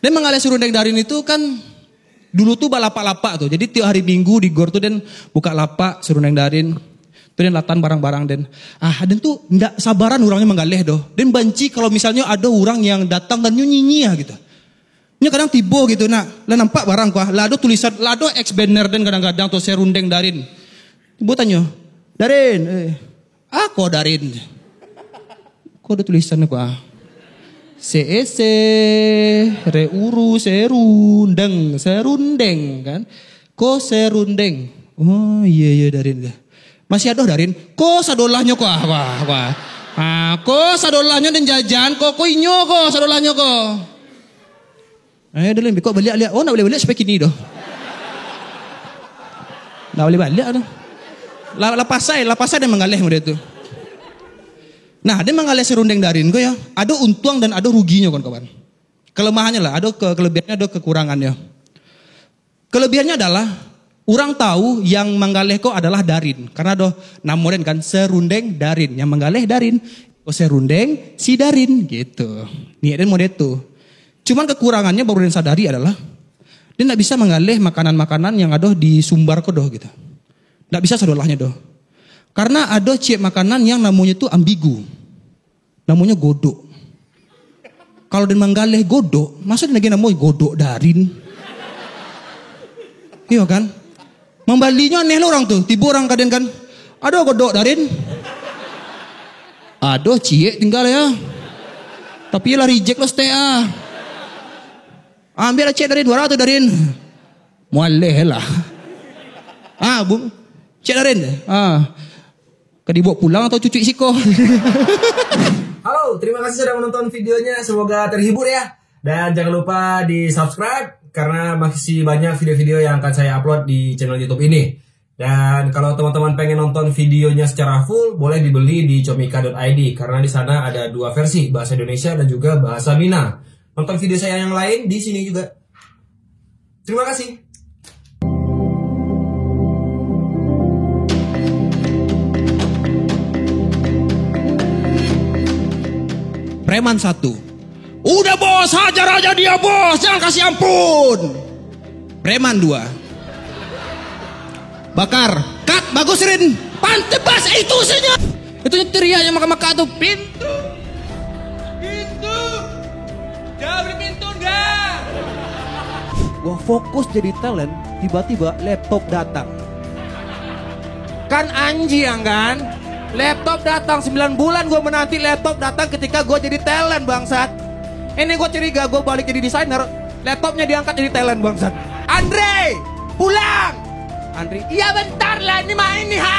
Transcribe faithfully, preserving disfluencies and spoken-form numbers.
Den manggaleh sarundeng darin itu kan dulu tu balapak-lapak tu. Jadi tiok hari Minggu di gor tu den buka lapak sarundeng darin. Tu den latan barang-barang den. Ah, den tu ndak sabaran urangnyo manggaleh doh. Den banci kalau misalnyo ado urang yang datang dan nyo nyinyia gitu. Nyo kadang tibo gitu nak, lah nampak barang ko ah. Lah ado tulisan, lah ado X banner den kadang-kadang tu sarundeng darin. Tibo tanyo, "Darin, eh, a ko darin?" Ko ado tulisan ko ah. C E C, re uru, serundeng, serundeng kan. Ko serundeng. Oh, iya, iya, darin. Masih ado darin. Ko sadolahnyo ko ah, ko ah, ko ah. Ah, ko sadolahnyo den jajan, ko, ko inyo ko sadolahnyo ko. Eh, dah lembek kok baliak-liak. Oh, nak baliak-baliak sampai kini doh. Nak baliak-baliak doh. La-, lapasai, lapasai den manggaleh model tu. Nah, den manggaleh sarundeng darin ko ya, ado untuang dan ado ruginyo, kawan-kawan. Kelemahannyo lah, ado ke-, kelebihannyo, ado kekurangannyo. Kelebihannyo adalah, urang tahu yang manggaleh ko adalah darin. Karena ado namo den kan, sarundeng darin. Yang manggaleh darin, ko sarundeng si darin, gitu. Niat den model tu. Cuman kekurangannyo baru den sadari adalah, den ndak bisa manggaleh makanan-makanan yang ado di sumbar ko doh, gitu. Ndak bisa sadolahnyo doh. Karena ado ciek makanan yang namonyo tu ambigu. Namonyo godok. Kalau den manggaleh godok, maso den lagi namo godok darin? Iyo kan? Mambalinyo aneh lo urang tu. Tibo urang ka den kan, "Ado godok darin?" "Ado ciek, tingga ya. Tapi lah reject lo stek ah." "Ambiak lah ciek darin, bara tu darin?" "Mualeh lah." "Ah, bu, ciek darin?" "Ah." Ka dibawa pulang atau cucuk siko? Halo, terima kasih sudah menonton videonya. Semoga terhibur ya. Dan jangan lupa di subscribe karena masih banyak video-video yang akan saya upload di channel YouTube ini. Dan kalau teman-teman pengen nonton videonya secara full, boleh dibeli di comika dot I D karena di sana ada dua versi, bahasa Indonesia dan juga bahasa Minang. Nonton video saya yang lain di sini juga. Terima kasih. Preman satu. "Udah bos, hajar aja dia bos, jangan kasih ampun." Preman dua. "Bakar, kat, bagus Rin, pantebas itu saja." Itu teriak yang maka-maka tu, "Pintu! Pintu! Jangan beri pintu, enggak!" Gua fokus jadi talent, tiba-tiba laptop datang. Kan anjiang kan? Laptop datang, sembilan bulan gua menanti laptop datang ketika gua jadi talent, bangsat. Ini gua curiga, gua balik jadi desainer, laptopnya diangkat jadi talent, bangsat. "Andre, pulang!" "Andre, iya bentar lah, ini main nih, ha."